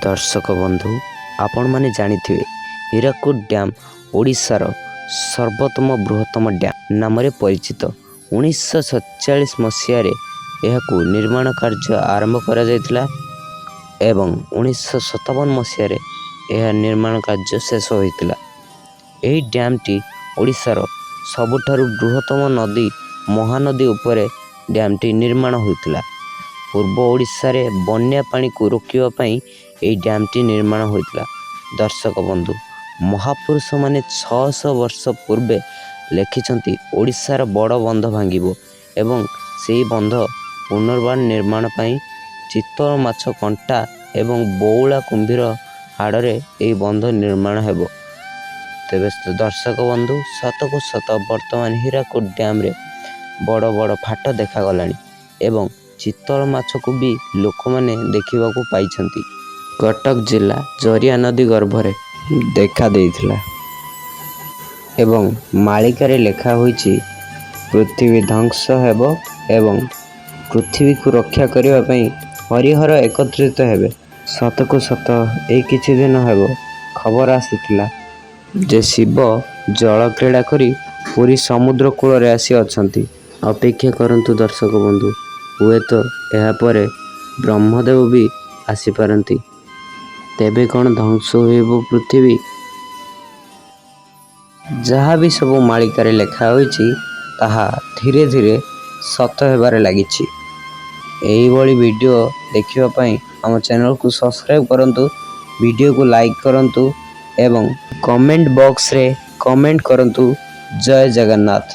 ଦର୍ଶକ ବନ୍ଧୁ, ଆପଣମାନେ ଜାଣିଥିବେ, ହୀରାକୁଦ ଡ୍ୟାମ୍ ଓଡ଼ିଶାର ସର୍ବୋତ୍ତମ ବୃହତ୍ତମ ଡ୍ୟାମ୍ ନାମରେ ପରିଚିତ। 1947 ମସିହାରେ ଏହାକୁ ନିର୍ମାଣ କାର୍ଯ୍ୟ ଆରମ୍ଭ କରାଯାଇଥିଲା ଏବଂ 1957 ମସିହାରେ ଏହା ନିର୍ମାଣ କାର୍ଯ୍ୟ ଶେଷ ହୋଇଥିଲା। ଏହି ଡ୍ୟାମ୍ଟି ଓଡ଼ିଶାର ସବୁଠାରୁ ବୃହତ୍ତମ ନଦୀ ମହାନଦୀ ଉପରେ ଡ୍ୟାମ୍ଟି ନିର୍ମାଣ ହୋଇଥିଲା। ପୂର୍ବ ଓଡ଼ିଶାରେ ବନ୍ୟା ପାଣିକୁ ରୋକିବା ପାଇଁ ଏହି ଡ୍ୟାମ୍ଟି ନିର୍ମାଣ ହୋଇଥିଲା। ଦର୍ଶକ ବନ୍ଧୁ, ମହାପୁରୁଷମାନେ 600 ବର୍ଷ ପୂର୍ବେ ଲେଖିଛନ୍ତି, ଓଡ଼ିଶାର ବଡ଼ ବନ୍ଧ ଭାଙ୍ଗିବ ଏବଂ ସେହି ବନ୍ଧ ପୁନର୍ବାର ନିର୍ମାଣ ପାଇଁ ଚିତଳ ମାଛ କଣ୍ଟା ଏବଂ ବଉଳା କୁମ୍ଭୀର ହାଡ଼ରେ ଏହି ବନ୍ଧ ନିର୍ମାଣ ହେବ। ତେବେ ଦର୍ଶକ ବନ୍ଧୁ, ସତକୁ ସତ ବର୍ତ୍ତମାନ ହୀରାକୁଦ ଡ୍ୟାମ୍ରେ ବଡ଼ ବଡ଼ ଫାଟ ଦେଖାଗଲାଣି ଏବଂ ଚିତଳ ମାଛକୁ ବି ଲୋକମାନେ ଦେଖିବାକୁ ପାଇଛନ୍ତି। କଟକ ଜିଲ୍ଲା ଜରିଆ ନଦୀ ଗର୍ଭରେ ଦେଖା ଦେଇଥିଲା ଏବଂ ମାଳିକାରେ ଲେଖା ହୋଇଛି, ପୃଥିବୀ ଧ୍ୱଂସ ହେବ ଏବଂ ପୃଥିବୀକୁ ରକ୍ଷା କରିବା ପାଇଁ ହରିହର ଏକତ୍ରିତ ହେବେ। ସତକୁ ସତ ଏଇ କିଛି ଦିନ ହେବ ଖବର ଆସିଥିଲା ଯେ ଶିବ ଜଳ କ୍ରୀଡ଼ା କରି ପୁରୀ ସମୁଦ୍ର କୂଳରେ ଆସି ଅଛନ୍ତି। ଅପେକ୍ଷା କରନ୍ତୁ ଦର୍ଶକ ବନ୍ଧୁ, ହୁଏତ ଏହାପରେ ବ୍ରହ୍ମଦେବ ବି ଆସିପାରନ୍ତି। ତେବେ କ'ଣ ଧ୍ୱଂସ ହେବ ପୃଥିବୀ? ଯାହା ବି ସବୁ ମାଳିକାରେ ଲେଖା ହୋଇଛି, ତାହା ଧୀରେ ଧୀରେ ସତ ହେବାରେ ଲାଗିଛି। ଏହିଭଳି ଭିଡ଼ିଓ ଦେଖିବା ପାଇଁ ଆମ ଚ୍ୟାନେଲକୁ ସବସ୍କ୍ରାଇବ୍ କରନ୍ତୁ, ଭିଡ଼ିଓକୁ ଲାଇକ୍ କରନ୍ତୁ ଏବଂ କମେଣ୍ଟ ବକ୍ସରେ କମେଣ୍ଟ କରନ୍ତୁ, ଜୟ ଜଗନ୍ନାଥ।